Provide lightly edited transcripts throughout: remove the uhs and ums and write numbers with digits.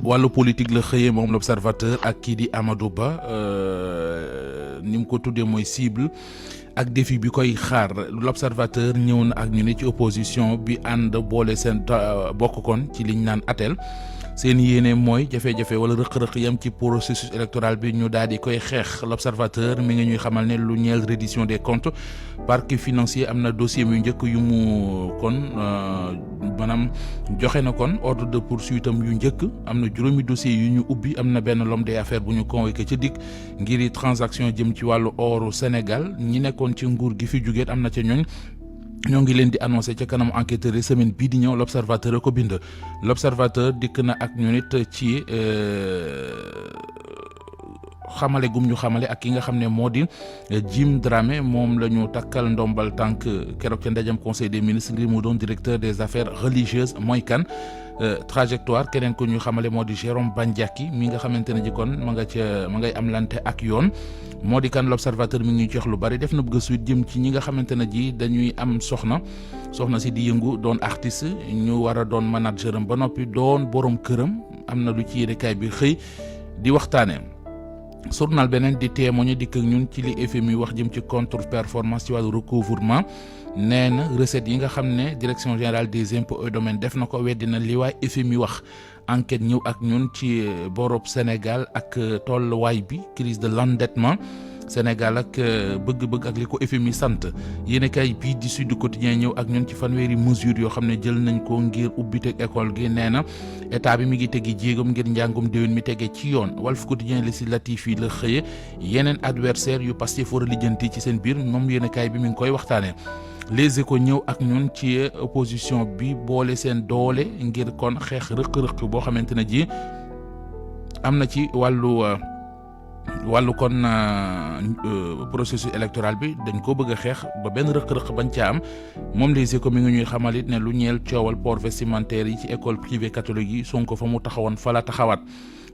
wàllu politique la xëyee moom l'observateur ak kii di Amadou Ba ni mu ko tuddee mooy cible ak défi bi koy xaar. l'observateur ñëw na ak ñu ne ci opposition bi ànd boole seen bokk kon ci liñ naan atel seen yéene mooy jafe-jafe wala rëq-rëq yam ci processus électoral bi ñu daal di koy xeex. l'observateur mi ngi ñuy xamal ne lu ñeel reddition des comptes parquet financier am na dossier yu njëkk yu mu kon maanaam joxe na kon ordre de poursuite am yu njëkk am na juróomi dossier yu ñu ubbi am na benn l'homme des affaires bu ñu convoqué ca dikk ngir transaction jëm ci wàllu oru Sénégal ñi nekkoon ci nguur gi fi jugeet am na ca ñooñ ñoo ngi leen di annoncé ca kanam enquêteurs yi semaine bii di ñëw l'observateur a ko bind. l'observateur dikk na ak ñu nit ci xamale gum ñu xamale ak ki nga xam ne moo di Jim Dramé moom la ñu takkal ndombal tànk keroog ca ndajam conseil des ministres ngir mu doon directeur des affaires religieuses mooy kan. trajectoire keneen ko ñu xamale moo di Jérôme Bandiaki mi nga xamante ne ji kon ma ngay am lante ak yoon moo di kan. l'observateur mi ngi jox lu bari def na gëstu jëm ci ñi nga xamante ne ji dañuy am soxna si di yëngu doon artiste ñu war a doon manager am ba noppi doon borom këram am na lu ci yéenekaay bi xëy di waxtaanee. journal beneen di témoigner dikk ak ñun ci li FMI wax jëm ci contre performance ci wàllu recouvrement nee na recettes yi nga xam ne direction générale des impôts et domaines def na ko weddi na li waay FMI wax. enquête ñëw ak ñun ci borob Sénégal ak tolluwaay bi crise de l'endettement Sénégal ak bëgg-bëgg ak li ko FMI sant. yéenekaay bii di Sud Quotidien ñëw ak ñun ci fanweeri mesures yoo xam ne jël nañ ko ngir ubbiteg école gi nee na état bi mi ngi tegi jéegam ngir njàngum déwén mi tege ci yoon. Walf Quotidien législatif yi la xëye yeneen adversaire yu Pastef war a lijjanti ci seen biir moom yéenekaay bi mi ngi koy waxtaanee. Les Échos ñëw ak ñun ci opposition bi boole seen doole ngir kon xeex rëq-rëq boo xamante ne ji am na ci wàllu kon processus électoral bi dañ ko bëgg a xeex ba benn rëq-rëq bañ ca am moom Les Échos mi ngi ñuy xamal it ne lu ñeel coowal port vestimentaire yi ci école privée catholique yi Sonko fa mu taxawoon fa la taxawaat.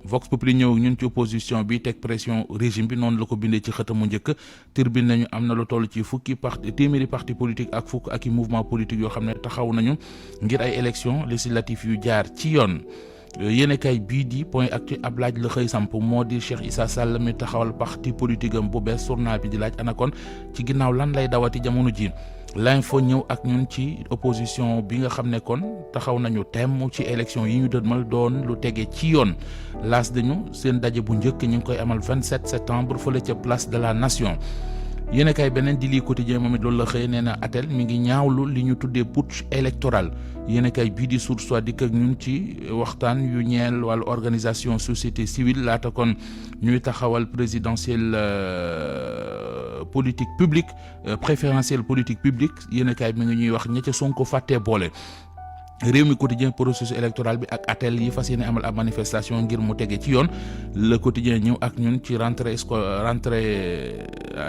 Vox Populi ñëw ñun ci opposition bi teg pression régime bi noonu la ko bindee ci xëtam mu njëkk. Tribune nañu am na lu toll ci téeméeri parti politique ak fukk ak i mouvement politique yoo xam ne taxaw nañu ngir ay élections législatives yu jaar ci yoon. yéenekaay bii di Point Actu ab laaj la xëy samp moo di Cheikh Issa Sall mi taxawal parti politique am bu bees journal bi di laaj ana kon ci ginnaaw lan lay dawati jamono ji. L'Info ñëw ak ñun ci opposition bi nga xam ne kon taxaw nañu temm ci élection yi ñu dëdmal doon lu tege ci yoon. L'As dañu seen daje bu njëkk ñu ngi koy amal 27 septembre fële ca place de la nation. yéenekaay beneen di lii quotidien moom it loolu la xëy nee na atel mi ngi ñaawlu li ñu tuddee putsch électoral. yéenekaay bii di Source A dikk ak ñun ci waxtaan yu ñeel wàllu organisation société civile laata kon ñuy taxawal présidentielle politique publique préférentielle politique publique yéenekaay mi ngi ñuy wax ña ca Sonko fàttee boole. réew mi quotidien processus électoral bi ak atel yi fas yéene amal ab manifestation ngir mu tege ci yoon. le quotidien ñëw ak ñun ci rentrée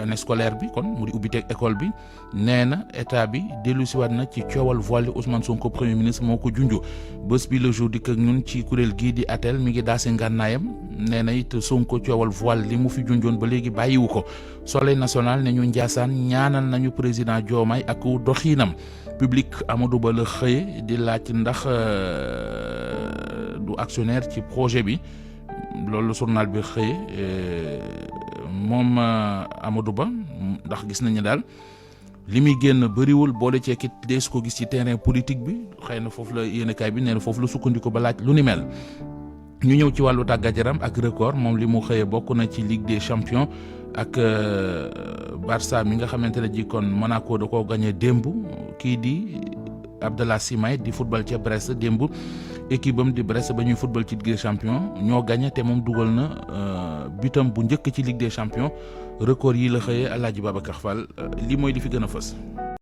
année scolaire bi kon mu di ubbiteeg école bi nee na état bi dellu siwaat na ci coowal voile Ousmane Sonko premier ministre moo ko junju. bés bi le jour dikk ak ñun ci kuréel gii di atel mi ngi daase ngànnaayam nee na it Sonko coowal voile li mu fi junjoon ba léegi bàyyiwu ko. Soleil national ne ñu Njaasaan ñaanal nañu président Diomaye ak doxiinam. Public Amadou Ba la xëye di laaj ndax du actionnaire ci projet bi loolu journal bi xëye moom Amadou Ba ndax gis nañu daal li muy génn bëriwul boole ceekit dees ko gis ci terrain politique bi xëy na foofu la yéenekaay bi nee na foofu la sukkandiku ba laaj lu ni mel. ñu ñëw ci wàllu tàggat yaram ak record moom li mu xëye bokk na ci Ligue des champions ak Barça mi nga xamante ne ji kon Monaco da koo gagné démb kii di Abdallah Simaye di football ca Brest démb équipe am di Brest ba ñuy football ci Ligue des champions ñoo gagné te moom dugal na bitam bu njëkk ci Ligue des champions record yi la xëyee Alaaji Babacar Fall li mooy li fi gën a fës.